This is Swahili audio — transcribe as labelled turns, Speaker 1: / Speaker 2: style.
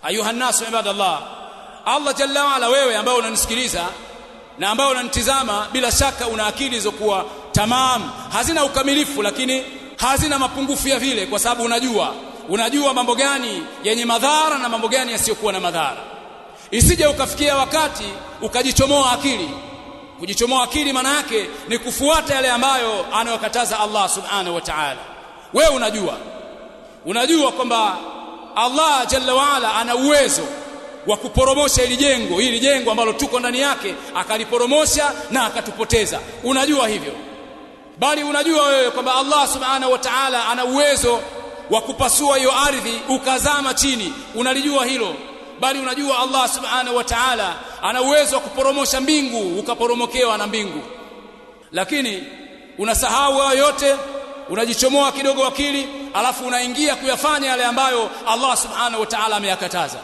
Speaker 1: Ayuha nnasu ibadallah, Allah jalla waala, wewe ambaye unanisikiliza na ambaye unanitizama, bila shaka una akili zilizokuwa tamam, hazina ukamilifu, lakini hazina mapungufu ya vile, kwa sababu unajua mambo gani yenye madhara na mambo gani yasiyokuwa na madhara. Isije ukafikia wakati ukajichomoa akili. Kujichomoa akili maana yake ni kufuata yale ambayo anayokataza Allah subhanahu wa ta'ala. Wewe unajua kwamba Allah jalla waala ana uwezo wa kuporomosha hili jengo ambalo tuko ndani yake, akaliporomosha na akatupoteza. Unajua hivyo, bali unajua wewe kwamba Allah subhanahu wa ta'ala ana uwezo wa kupasua hiyo ardhi ukazama chini, unalijua hilo. Bali unajua Allah subhanahu wa ta'ala ana uwezo wa kuporomosha mbingu ukaporomokewa na mbingu, lakini unasahau hayo yote, unajichomoa kidogo akili, alafu unaingia kuyafanya yale ambayo Allah subhanahu wa ta'ala ameyakataza.